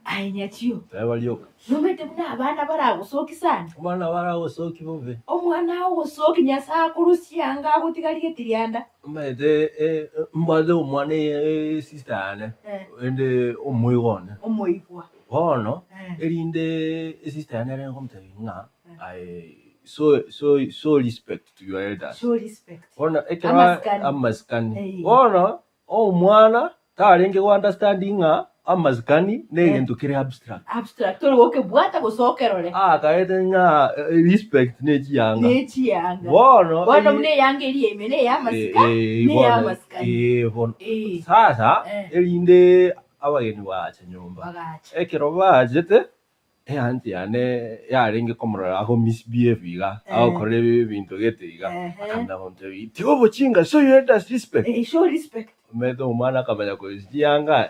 Aye nyachio. Teba rioka. Nomanyete buna abana baragosoki sana? Abana baragosoki bobe. Omwana agosoki Nyasae akorusia anga agotiga rigeti rianda. Omanyete eh, mbwate omwana eh, sister yane Eh. ende omoigwa one. Omoigwa. Bono Eh. erinde esister yane ere nkomotebia ng'a aye show, show, show respect to your elders. Show respect. Bono ekero Amasikani. amasikani. Eh. Bono Omwana tarenge go understand ng'a amasikani negento kere abstract. Abstract, tori gokebwata gose okerore. Akaete ng'a respect ne chiyanga. Ne chiyanga. Bono Bono buna eyanga eria ime ne eyamasika, ne eyamasikani. Eh, bono. Eh. Sasa Eh. erinde abageni bagacha nyomba. Bagacha. Ekero bachete Eanti yane yarenge komorora ago misbehave iga, Eh. agokora ebinto gete iga, Ehe. akamanya gontebia, tiga obochinga, show your elders respect. Eh, show respect. Omanyete omwana akamanya korusia chianga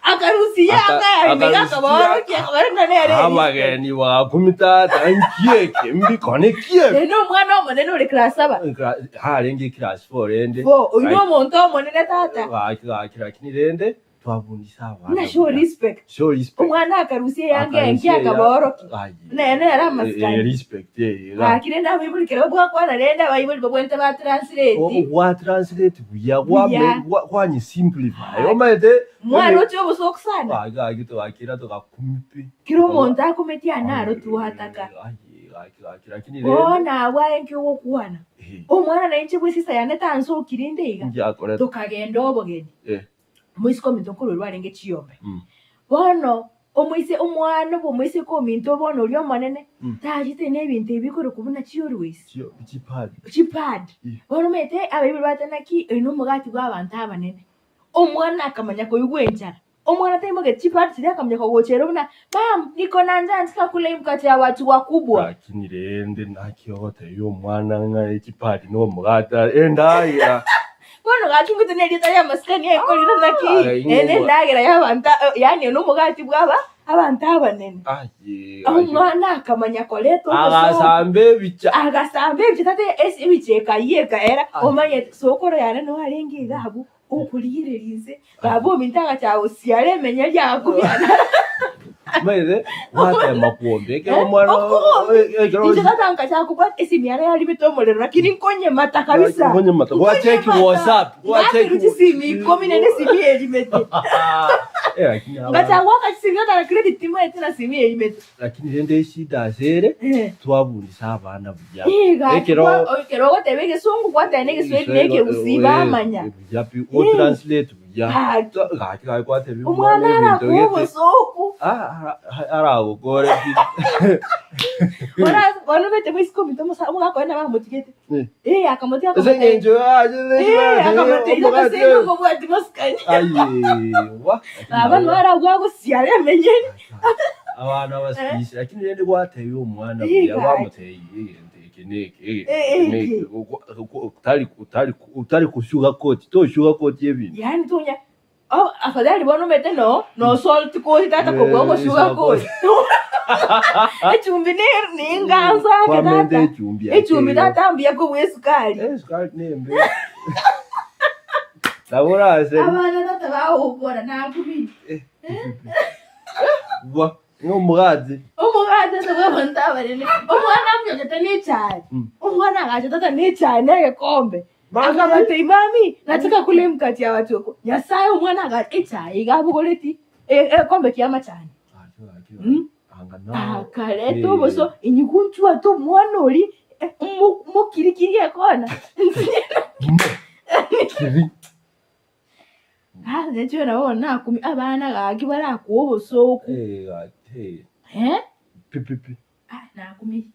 Akarusia Aka- yanga yaye nigo akarusia akabaorokia akabara ng'a nere respect. abageni bagakumia tata nki eke mbikone ki ebi Ere nomwana omonene ore class saba. Nkra- arenge class four rende Four, oyio nomonto omonene tata. Gaki gaki lakini rende Twabundisa abana Buna show buya. respect. Show respect. Omwana akarusia eyanga Akarusia engiya eya- akabaorokia. Aye. Buna ere nere amasikani. Eh, eh, respect eh, iga. Gaki rende abaibori kero bwakwana rende abaibori babwenerete ba translate. O- gwa translate buya gwa Buya. gwa- gwanyi simplify Gaki. omanyete Mwana oche obosoku sana. Gaki gaki togakira togakumia pi. Kera omonto akometie aa naro twataka. Aye, gaki gaki lakini rende Bono abwo aye nki ogokwana. eh, Omwana nainche bw'esisa yane tansokiri inde iga. nki akorete Tokagenda obogeni. Eh. Omoiseke ominto nkorwerwa arenge chiombe. Mm. Bono omoise omwana bw'omoiseke ominto bono oria omonene Mm. tachete nebinto ebi bikorokwa buna chiorwesi, Chio- chipad. chipad. Mm. Bono omanyete abaibori bateba naki oyo nomogati bw'abanto abanene. Omwana akamanya koigwa enchara, omwana taimogeti chipad chiria akamanya kogocha ere buna mum niko na njaa nataka kula hii mkate ya watu wakubwa. Lakini rende naki ogotebia omwana ng'a echipad na omogati endagera. Bono gaki ngote nerieta ri'amasikani ekorire naki Ah, ingo ere endagera y'abanto yaani ere nomogati bw'aba abanto abanene. Aye, Omwana akamanya koreta obosongo. agasamba ebicha. Agasamba ebicha tata ase ebicha ekayia ekaera Aye. omanyete sokoro yane nigo arenge iga abwo okorigereria inse baba ominto agacha gosiara emenya riakumia Omanyete, gwatema kuombia ekero omwana Okuombia. ekero Inche tata nkacha kobwata esimi yane yaribete omorero lakini nkonyemata kabisa. Nkonyemata. Gwacheki WhatsApp, gwacheki Ngakerwa chisimi ikomi naende esimi erimete. Eh, lakini aba- Ngacha goaka chisimi tata na credit timoeti na simi erimete. Lakini rende eshida ase ere Eh. twabundisa abana buya. Eh, gaki Ekero kwa- ekero ogoteba egesungu gwateba na egeswahili na ekegusii bamanya. Buya pi, o translate buya. Gaki. Gaki gaki gwatebia Omwana omwana ebinto arakoa gete. obosoku. Ah, ara- aragokore pi. Ora- bono omanyete moiseke ominto omosa omogaka oye nabo amotigete. Eh. Eh, akamotiga Ase akamotebia eng'encho Eh, akamotebia omogati ase omobwati mosikani. Aye, wa. Baba nigo arabwo agosiara emenyeri. Abana abasiisi lakini rende gwatebia omwana Eh, buya gaki. gwamotebia egento eke na eke egento Eh, eke na eke. eke Okwa- okwa- otari otari otari koshuga koti toshuga koti ebinto Yaani tonya oh, afadhali bono omanyete no no salt koti tata kobua Eh, ogoshuga salt koti. Echumbi ne- nengansa ake Kwamenta tata. echumbi ake Echumbi igo. tata mbuya kobua esukari. Eh, esukari nembe nabo orase Abana tata bagokora nakubiri. Eh, bwa ng'a omogati Omogati ase bw'abanto abanene. Omwana amnyonyete nechae. Mm. Omwana agacha tata nechae na egekombe. Mami. Akabatebia mami nataka kula emkate ya watu wakubwa. Nyasaye omwana agacha echae iga abogoreti e- egekombe kia amachani. Gaki, gaki, Mm. anga nao. Akareta Eh. oboso inyigunchwate omwana oria eh, mo- mokirikiri ekona. Mo. Kiri. Ase inche nabo bono nakumia abana gaki barakoa obosooku. Eh, gaki, eh. Eh? Pi, pi, pi. Ah, nakumirie.